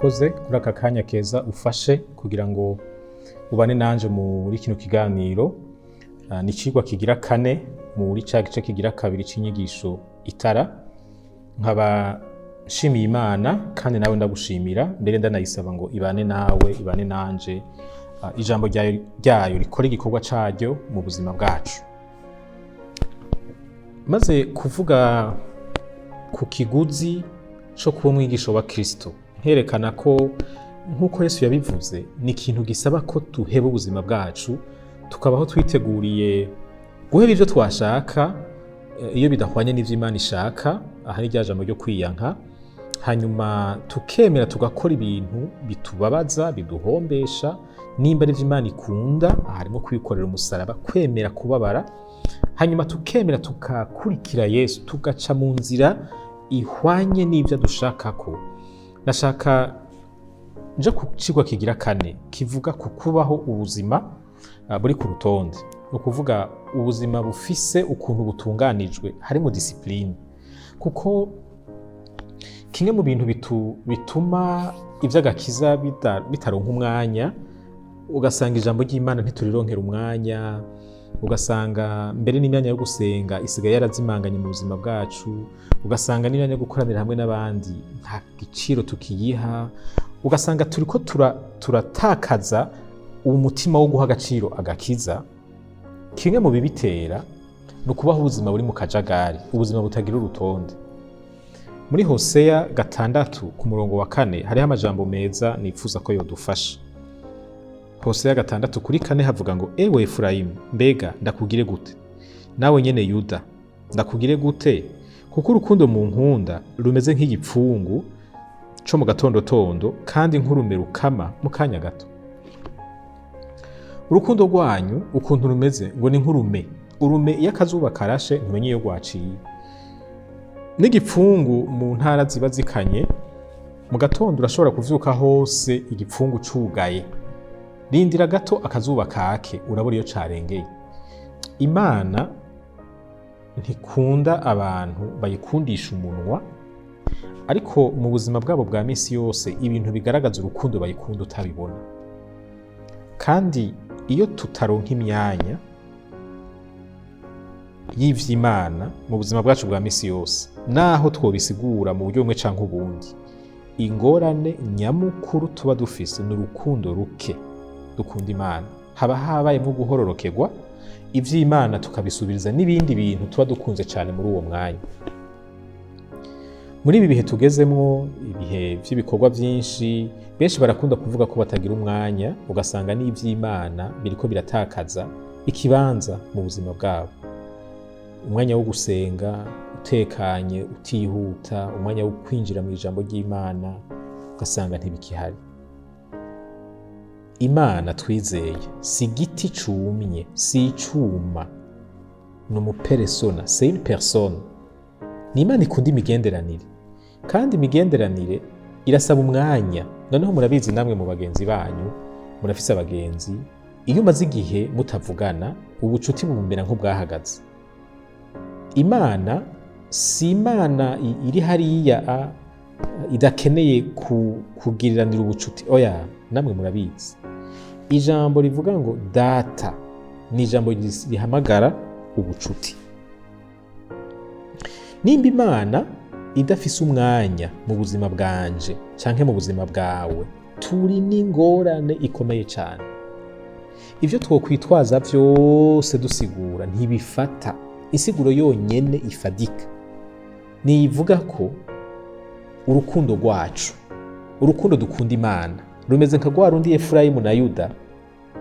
Urakoze kuri aka kanya keza ufashe kugira ngo ubane nanje muri kino kiganiro. Ni icigwa kigira kane muri ca gice kigira kabiri c'inyigisho Itara. Nkaba nshimiye Imana kandi nawe ndagushimira, mbere ndanayisaba ngo ibane nawe, ibane nanje, ijambo ryayo rikora igikorwa caryo mu buzima bwacu. Maze kuvuga ku kiguzi co kuba umwigisha wa Kristo, nkerekana ko nk'uko Yesu yabivuze, ni ikintu gisaba ko tuheba ubuzima bwacu, tukabaho twiteguriye guheba ivyo twashaka iyo bidahwanye n'ivyo Imana ishaka. Aha ni rya jambo ryo kwiyanka, hanyuma tukemera tugakora ibintu bitubabaza, biduhombesha, nimba ari ivyo Imana ikunda. Aha harimo kwikorera umusaraba, kwemera kubabara, hanyuma tukemera tukakurikira Yesu, tugaca mu nzira ihwanye n'ibyo dushakako. Nashaka nje ku cigwa kigira kane kivuga ku kubaho ubuzima buri ku rutonde, ni ukuvuga ubuzima bufise ukuntu butunganijwe, harimo discipline, kuko kimwe mu bintu bituma ivy'agakiza bitaronka umwanya, ugasanga ijambo ry'Imana ntiturironkera umwanya, ugasanga mbere n'imyanya yo gusenga isigaye yarazimanganye mu buzima bwacu, ugasanga n'imyanya yo gukoranira hamwe n'abandi nta giciro tukiyiha, ugasanga turiko turatakaza umutima wo guha agaciro agakiza. Kimwe mu bibitera ni ukubaho ubuzima buri mu kajagari, ubuzima butagira urutonde. Muri Hoseya 6 ku murongo wa 4 hariho amajambo meza nifuza ko yodufasha. Hoseya 6 kuri 4 havuga ngo: "Ewe Efurayimu, mbega ndakugire gute? Nawe nyene Yuda, ndakugire gute? Kuko urukundo mu nkunda rumeze nk'igipfungu co mu gatondotondo, kandi nk'urume rukama mu kanya gato." Urukundo rwanyu ukuntu rumeze ngo ni nk'urume. Urume iyo akazuba karashe ntumenye iyo rwaciye. N'igipfungu mu ntara ziba zikanye, mu gatondo urashobora kuvyuka hose igipfungu cugaye. Rindira gato akazuba kake, urabura iyo carengeye. Imana ntikunda abantu bayikundisha umunwa, ariko mu buzima bwabo bwa misi yose ibintu bigaragaza urukundo bayikunda utabibona. Kandi iyo tutaronka imyanya y'ivy'Imana mu buzima bwacu bwa misi yose, naho twobisigura mu buryo bumwe canke ubundi, ingorane nyamukuru tuba dufise ni urukundo ruke dukunda Imana. Haba habayemwo guhororokerwa, ivy'Imana tukabisubiriza n'ibindi bintu tuba dukunze cane muri uwo mwanya. Muri ibi bihe tugezemwo, ibihe vy'ibikorwa vyinshi, benshi barakunda kuvuga ko batagira umwanya, ugasanga n'ivy'Imana biriko biratakaza ikibanza mu buzima bwabo. Umwanya wo gusenga utekanye, utihuta, umwanya wo kwinjira mu ijambo ry'Imana, ugasanga ntibikihari. Imana twizeye si igiti cumye, si icuma, ni umuperesona, c'est une personne. Ni Imana ikunda imigenderanire, kandi imigenderanire irasaba umwanya. Noneho murabizi namwe mu bagenzi banyu, murafise abagenzi, iyo umaze igihe mutavugana ubucuti bumera nk'ubwahagaze. Imana si Imana iri hariya idakeneye kugiriranira ubucuti, oya. Namwe murabizi, ijambo rivuga ngo "data" ni ijambo rihamagara ubucuti. Nimba Imana idafise umwanya mu buzima bwanje canke mu buzima bwawe, turi n'ingorane ikomeye cane. Ivyo twokwitwaza vyose dusigura ntibifata. Insiguro yonyene ifadika niyivuga ko urukundo rwacu, urukundo dukunda Imana, rumeze nka rwa rundi Efurayimu na Yuda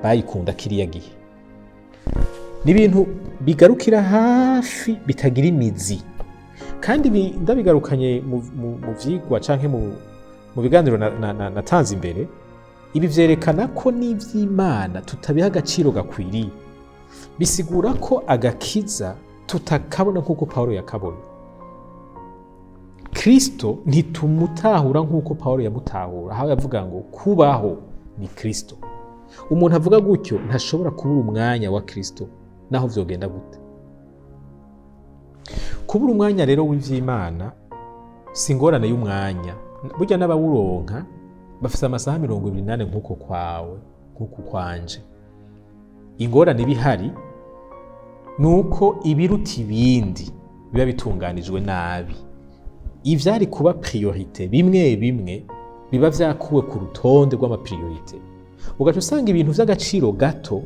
bayikunda kiriya gihe. Ni ibintu bigarukira hafi, bitagira imizi. Kandi ndabigarukanye mu vyigwa canke mu biganiro natanze imbere, ibi vyerekana ko n'ivy'Imana tutabiha agaciro gakwiriye. Bisigura ko agakiza tutakabona nk'uko Pawulo yakabona. Kristo ntitumutahura nk'uko Pawulo yamutahura, aho yavuga ngo kubaho ni Kristo. Umuntu avuga gutyo ntashobora kubura umwanya wa Kristo naho vyogenda gute. Kubura umwanya rero w'ivy'Imana si ingorane y'umwanya. Burya n'abawuronka Bafise amasaha 24 nk'uko kwawe, nk'uko kwanje. Ingorane iba ihari ni uko ibiruta ibindi biba bitunganijwe nabi. Ivyari kuba priorité bimwe bimwe biba vyakuwe ku rutonde rw'ama priorités, ugaca usanga ibintu vy'agaciro gato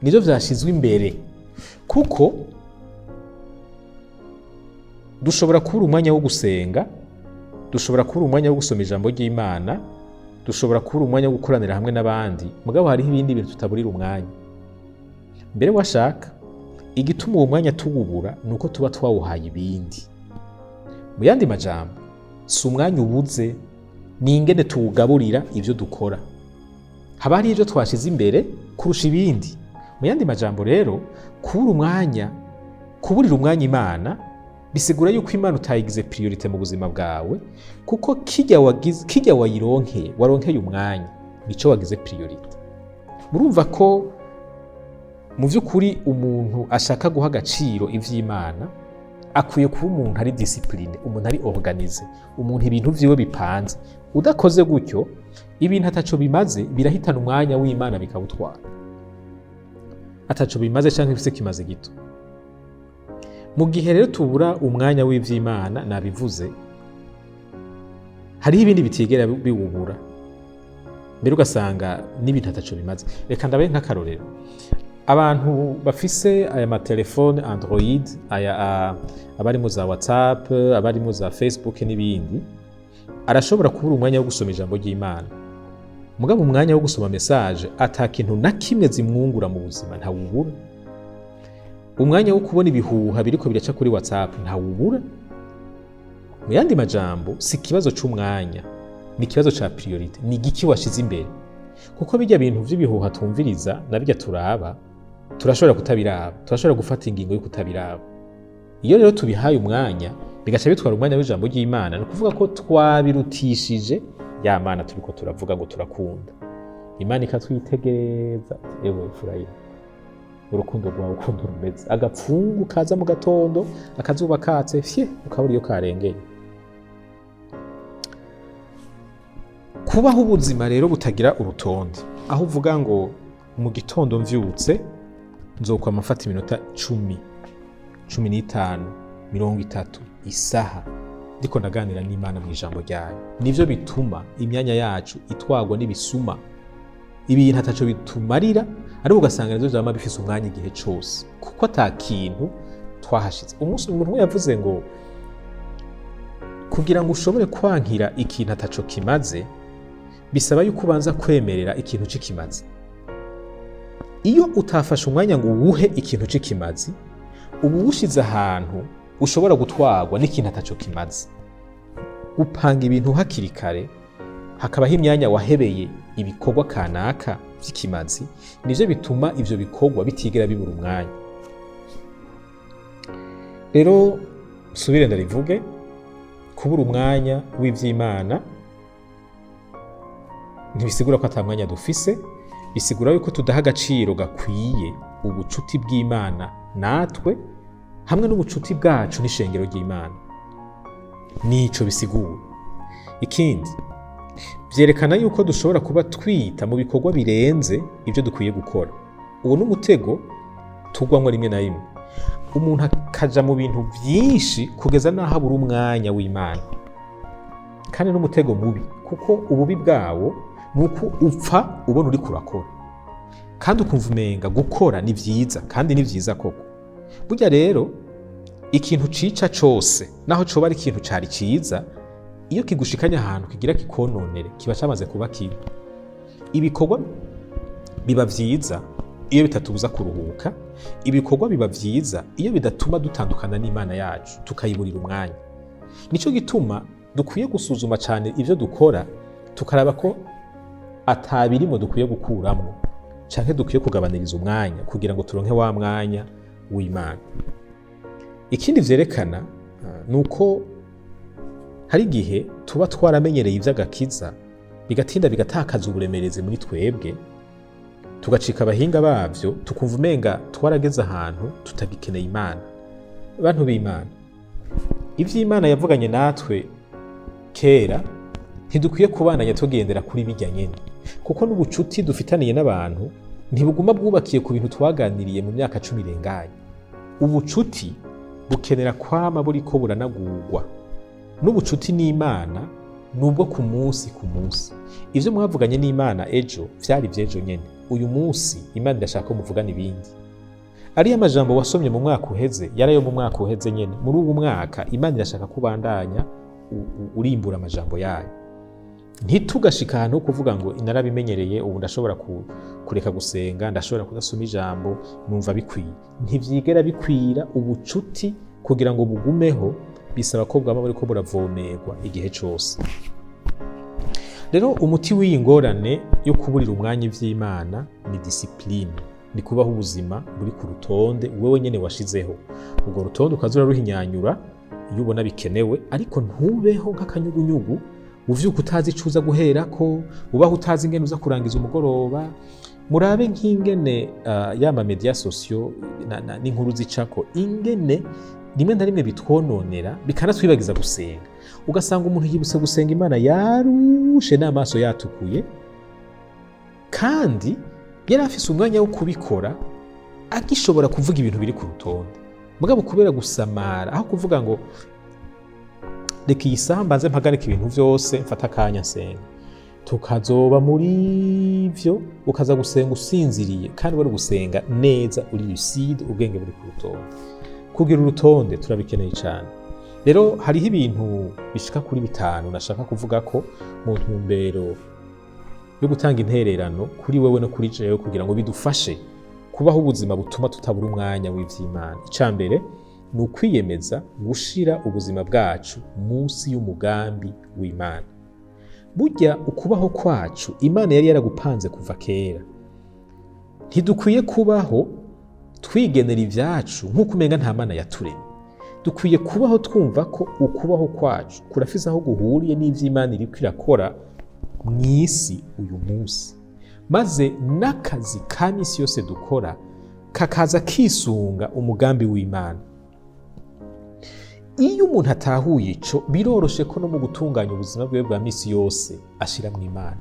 nivyo vyashizwe imbere, kuko dushobora kubura umwanya wo gusenga, dushobora kubura umwanya wo gusoma ijambo ry'Imana, dushobora kubura umwanya wo gukoranira hamwe n'abandi, mugabo hariho ibindi bintu tutaburira umwanya. Mbere washaka, igituma uwo mwanya tuwubura ni uko tuba twawuhaye ibindi. Mu yandi majambo, si umwanya ubuze, ni ingene tuwugaburira ivyo dukora. Haba hari ivyo twashize imbere kurusha ibindi. Mu yandi majambo rero, kubura umwanya, kuburira umwanya Imana bisigura yuko Imana utayigize priorité mu buzima bwawe, kuko kirya wagize, kirya wayironkeye, waronkeye umwanya, nico wagize priorité. Murumva ko mu vy'ukuri umuntu ashaka guha agaciro ivy'Imana akwiye kuba umuntu ari discipliné, umuntu ari organisé, umuntu ibintu vyiwe bipanze. Udakoze gutyo, ibintu ataco bimaze birahitana umwanya w'Imana bikawutwara, ataco bimaze canke bifise kimaze gito. Mu gihe rero tubura umwanya w'ivy'Imana, nabivuze, hariho ibindi bitigera biwubura, mbere ugasanga n'ibintu ataco bimaze. Reka ndabe nk'akarorero: abantu bafise aya matelefone Android, aya abarimo za WhatsApp, abarimo za Facebook n'ibindi, arashobora kubura umwanya wo gusoma ijambo ry'Imana, mugabo umwanya wo gusoma message ata kintu na kimwe zimwungura mu buzima ntawubura. Umwanya wo kubona ibihuha biriko biraca kuri WhatsApp ntawubura. Mu yandi majambo, si ikibazo c'umwanya, ni ikibazo ca priorité, ni igiki washize imbere. Kuko bijya bintu vy'ibihuha tumviriza na bijya turaba, turashobora kutabiraba, turashobora gufata ingingo yo kutabiraba. Iyo rero tubihaye umwanya, bigaca bitwara umwanya w'ijambo ry'Imana, ni ukuvuga ko twabirutishije ya Mana turiko turavuga ngo turakunda. Imana ikatwitegereza: "Ewe Efurayimu, urukundo rwawe ukuntu rumeze!" Agapfungu kaza mu gatondo, akazuba katse, fye, ukabura iyo karengeye. Kubaho ubuzima rero butagira urutonde, aho uvuga ngo mu gitondo mvyutse nzokwama mfata iminota 10, 15, 30, isaha, ndiko ndaganira n'Imana mu ijambo ryayo, nivyo bituma imyanya yacu itwagwa n'ibisuma, ibintu ataco bitumarira, ariko ugasanga nivyo vyama bifise umwanya igihe cose, kuko ata kintu twahashize. Umunsi umuntu umwe yavuze ngo kugira ngo ushobore kwankira ikintu ataco kimaze, bisaba yuko ubanza kwemerera ikintu c'ikimazi. Iyo utafashe umwanya ngo uwuhe ikintu c'ikimazi, uba uwushize ahantu ushobora gutwarwa n'ikintu ataco kimaze. Gupanga ibintu hakiri kare, hakabaho imyanya wahebeye ibikorwa kanaka vy'ikimazi, nivyo bituma ivyo bikorwa bitigera bibura umwanya. Rero nsubire ndarivuge: kubura umwanya w'ivy'Imana ntibisigura ko ata mwanya dufise, bisigura yuko tudaha agaciro gakwiye ubucuti bw'Imana natwe hamwe n'ubucuti bwacu n'ishengero ry'Imana. Nico bisigura. Ikindi, vyerekana yuko dushobora kuba twita mu bikorwa birenze ibyo dukwiye gukora. Uwo ni umutego tugwamwo rimwe na rimwe, umuntu akaja mu bintu vyinshi kugeza n'aho abura umwanya w'Imana. Kandi n'umutego mubi, kuko ububi bwawo ni uko upfa ubona uriko urakora, kandi ukumva umenga gukora ni vyiza, kandi ni vyiza koko. Burya rero ikintu cica cose, naho coba ari ikintu cari ciza, iyo kigushikanye ahantu kigira kikononere, kiba camaze kuba kibi. Ibikorwa biba vyiza iyo bitatubuza kuruhuka. Ibikorwa biba vyiza iyo bidatuma dutandukana n'Imana yacu, tukayiburira umwanya. Nico gituma dukwiye gusuzuma cyane ivyo dukora, tukaraba ko atabirimo dukwiye gukuramwo canke dukwiye kugabaniriza umwanya, kugira ngo turonke wa mwanya w'Imana. Ikindi vyerekana ni uko hari igihe tuba twaramenyereye ivy'agakiza, bigatinda bigatakaza uburemerezi muri twebwe, tugacika abahinga bavyo, tukumva umenga twarageze ahantu tutagikeneye Imana. Bantu b'Imana, ivy'Imana yavuganye natwe kera Ntidukwiye kubandanya tugendera kuri bijya nyene, kuko n'ubucuti dufitaniye n'abantu ntibuguma bwubakiye ku bintu twaganiriye mu myaka 10 irenganye. Ubucuti bukenera kwama buriko buranagurwa. N'ubucuti n'Imana nubwo ku munsi ku munsi. Ivyo mwavuganye n'Imana ejo vyari ivy'ejo nyene. Uyu munsi Imana irashaka ko muvugana ibindi. Ariyo amajambo wasomye mu mwaka uheze yarayo mu mwaka uheze nyene. Muri uwu mwaka Imana irashaka ko ubandanya urimbura amajambo yayo. Ntitugashika ahantu ho kuvuga ngo narabimenyereye, ubu ndashobora kureka gusenga, ndashobora kudasoma ijambo, numva bikwiye. Ntivyigera bikwira. Ubucuti kugira ngo bugumeho bisaba ko bwaba buriko buravomerwa igihe cose. Rero umuti w'iyi ngorane yo kuburira umwanya ivy'Imana ni discipline, ni kubaho ubuzima buri ku rutonde wewe nyene washizeho. Urwo rutonde ukaza uraruhinyanyura iyo ubona bikenewe, ariko ntubeho nk'akanyugunyugu uvyuka utazi ico uza guherako, ubaho utazi ingene uza kurangiza umugoroba. Murabe nk'ingene yama médias sociaux n'inkuru zicako, ingene rimwe na rimwe bitwononera, bikanatwibagiza gusenga. Ugasanga umuntu yibutse gusenga Imana yarushe n'amaso yatukuye, kandi yari afise umwanya wo kubikora, agishobora kuvuga ibintu biri ku rutonde. Mugabo kubera gusamara, aho kuvuga ngo reka iyi saha mbanze mpagarike ibintu vyose, mfata akanya nsenga, tukazoba muri vyo, ukaza gusenga usinziriye kandi wari gusenga neza uri lucide, ubwenge buri ku rutonde. Kugira urutonde turabikeneye cyane. Rero hariho ibintu bishika kuri bitanu nashaka kuvuga ko mu ntumbero yo gutanga intererano kuri wewe no kuri jewe, kugira ngo bidufashe kubaho ubuzima butuma tutabura umwanya w'ivy'Imana. Ica mbere ni ukwiyemeza gushira ubuzima bwacu munsi y'umugambi w'Imana. Burya ukubaho kwacu Imana yari yaragupanze kuva kera. Ntidukwiye kubaho twigenera ivyacu nk'uko umenga nta Mana yaturemye. Dukwiye kubaho twumva ko ukubaho kwacu kurafise aho guhuriye n'ivy'Imana iriko irakora mw'isi uyu munsi, maze n'akazi ka misi yose dukora kakaza kisunga umugambi w'Imana. Iyo umuntu atahuye ico, biroroshe ko no mu gutunganya ubuzima bwiwe bwa misi yose ashiramwo Imana.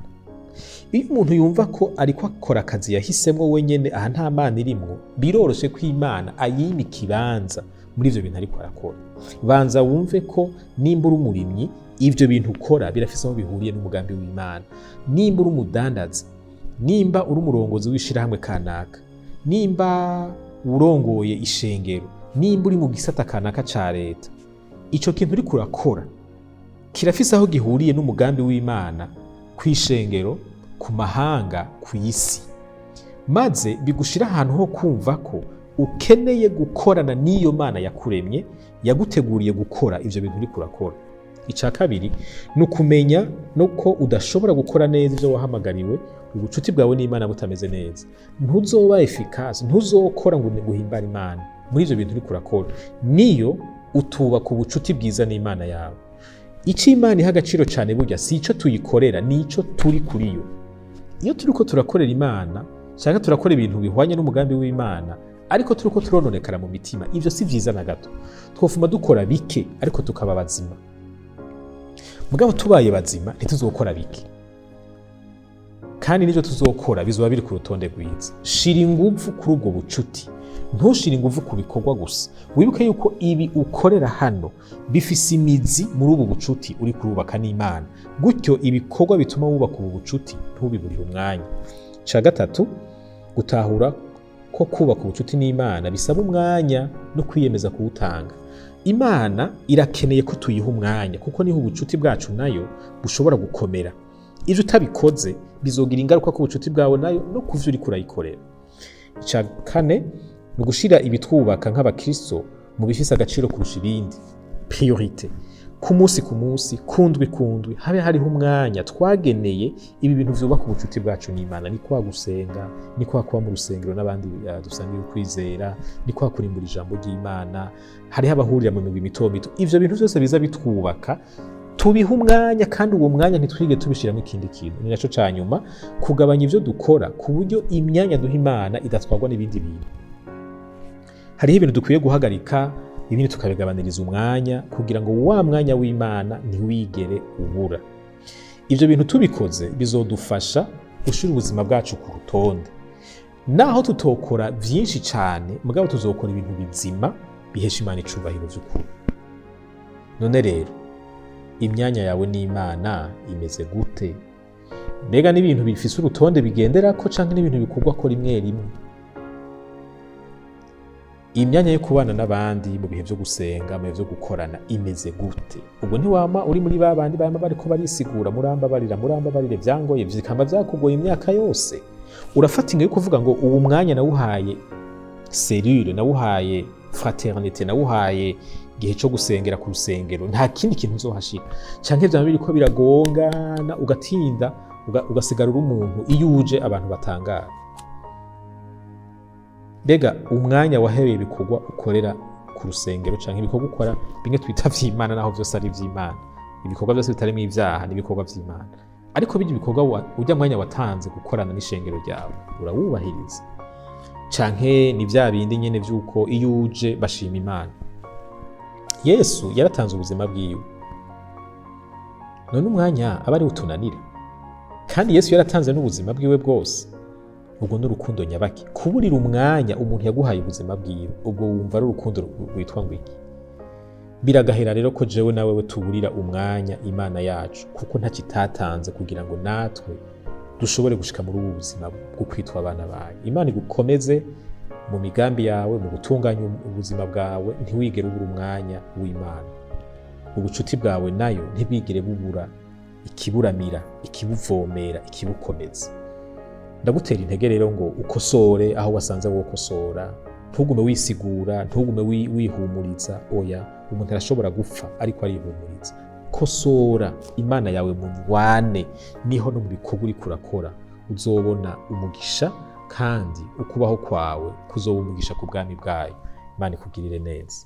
Iyo umuntu yumva ko ariko akora akazi yahisemwo wenyene, aha nta Mana irimwo, biroroshe ko Imana ayima ikibanza muri ivyo bintu ariko arakora. Banza wumve ko nimba uri umurimyi, ivyo bintu ukora birafise aho bihuriye n'umugambi w'Imana. Nimba uri umudandaza, nimba uri umurongozi w'ishirahamwe kanaka, nimba urongoye ishengero, nimba uri mu gisata kanaka ca leta, ico kintu uriko urakora kirafise aho gihuriye n'umugambi w'Imana kw'ishengero, ku mahanga, ku isi, maze bigushira ahantu ho kumva ko ukeneye gukorana n'iyo Mana yakuremye, yaguteguriye gukora ivyo bintu uriko urakora. Ica kabiri ni ukumenya no ko udashobora gukora neza ivyo wahamagariwe ubucuti bwawe n'Imana butameze neza. Ntuzoba efficace, ntuzokora ngo guhimbara Imana muri ivyo bintu uriko urakora niyo utubaka ubucuti bwiza n'Imana yawe. Ico Imana iha agaciro cyane burya si ico tuyikorera, ni ico turi kuri yo. Iyo turiko turakorera Imana cyangwa turakora ibintu bihwanye n'umugambi w'Imana, ariko turiko turononekara mu mitima, ivyo si vyiza na gato. Twofuma dukora bike ariko tukaba bazima. Mugabo tubaye bazima ntituzokora bike, kandi n'ivyo tuzokora bizoba biri ku rutonde rwiza. Shira inguvu kuri ubwo bucuti, ntushire inguvu ku bikorwa gusa. Wibuke yuko ibi ukorera hano bifise imizi muri ubu bucuti uri kurubaka n'Imana. Gutyo ibikorwa bituma wubaka ubu bucuti ntubiburire umwanya. Ca gatatu, gutahura ko kubaka ubucuti n'Imana bisaba umwanya no kwiyemeza kuwutanga. Imana irakeneye ko tuyiha umwanya, kuko niho ubucuti bwacu nayo bushobora gukomera. Ivyo utabikoze bizogira ingaruka ku bucuti bwawe nayo no kuvyo uriko urayikorera. Ica kane ni ugushira ibitwubaka nk'abakristo mu bifise agaciro kurusha ibindi, priorité. Ku munsi ku munsi, kundwi kundwi, habe hariho umwanya twageneye ibi bintu vyubaka ubucuti bwacu n'Imana. Ni kwa gusenga, ni kwa kuba mu rusengero n'abandi dusangiye ukwizera, ni kwa kurimbura ijambo ry'Imana. Hariho abahurira mu migwi mito mito. Ivyo bintu vyose biza bitwubaka tubiha umwanya, kandi uwo mwanya ntitwige tubishiramo ikindi kintu. Ni naco ca nyuma, kugabanya ivyo dukora ku buryo imyanya duha Imana idatwarwa n'ibindi bintu. Hariho ibintu dukwiye guhagarika, ibindi tukabigabaniriza umwanya, kugira ngo wa mwanya w'Imana ntiwigere ubura. Ivyo bintu tubikoze bizodufasha gushira ubuzima bwacu ku rutonde. Naho tutokora vyinshi cane, mugabo tuzokora ibintu bizima bihesha Imana icubahiro vy'ukuri. None rero imyanya yawe n'Imana imeze gute? Mbega n'ibintu bifise urutonde bigenderako, canke n'ibintu bikorwako rimwe rimwe? Imyanya yo kubana n'abandi mu bihe vyo gusenga, mu bihe vyo gukorana, imeze gute? Ubwo ntiwama uri muri ba bandi bama bariko barisigura: "Murambabarira, murambabarire, vyangoye"? Bikaba vyakugoye imyaka yose. Urafata ingingo yo kuvuga ngo: "Ubu mwanya nawuhaye cellule, nawuhaye fraternité, nawuhaye igihe cyo gusengera ku rusengero, nta kindi kintu nzohashira"? Canke vyama biriko biragongana, ugatinda ugasigara uri umuntu iyo uje abantu batangara. Mbega umwanya wahereye ibikorwa ukorera ku rusengero canke ibikorwa ukora bimwe twita vy'Imana, naho vyose ari ivy'Imana, ibikorwa byose bitarimo ivyaha n'ibikorwa vy'Imana, ariko bijya ibikorwa ujya mwanya watanze gukorana n'ishengero ryawe, urawubahiriza, canke ni vya bindi nyene vy'uko iyo uje bashima Imana? Yesu yaratanze ubuzima bwiwe, none umwanya aba ari utunanira? Kandi Yesu yaratanze n'ubuzima bwiwe bwose. Ubwo ni urukundo nyabaki? Kuburira umwanya umuntu yaguhaye ubuzima bwiwe, ubwo wumva ari urukundo rwitwa ngo iki? Biragahera rero ko jewe nawe we tuburira umwanya Imana yacu, kuko ntacyo itatanze kugira ngo natwe dushobore gushika muri ubu buzima bwo kwitwa abana bayo. Imana igukomeze mu migambi yawe, mu gutunganya ubuzima bwawe. Ntiwigere ubura umwanya w'Imana. Ubucuti bwawe nayo ntibwigere bubura ikiburamira, ikibuvomera, ikibukomeza. Ndagutera intege rero ngo ukosore aho wasanze wokosora. Ntugume wisigura, ntugume wihumuriza. Oya, umuntu arashobora gupfa ariko arihumuriza. Kosora, Imana yawe munywane, niho no mu bikorwa uriko urakora uzobona umugisha, kandi ukubaho kwawe kuzoba umugisha ku bwami bwayo. Imana ikugirire neza.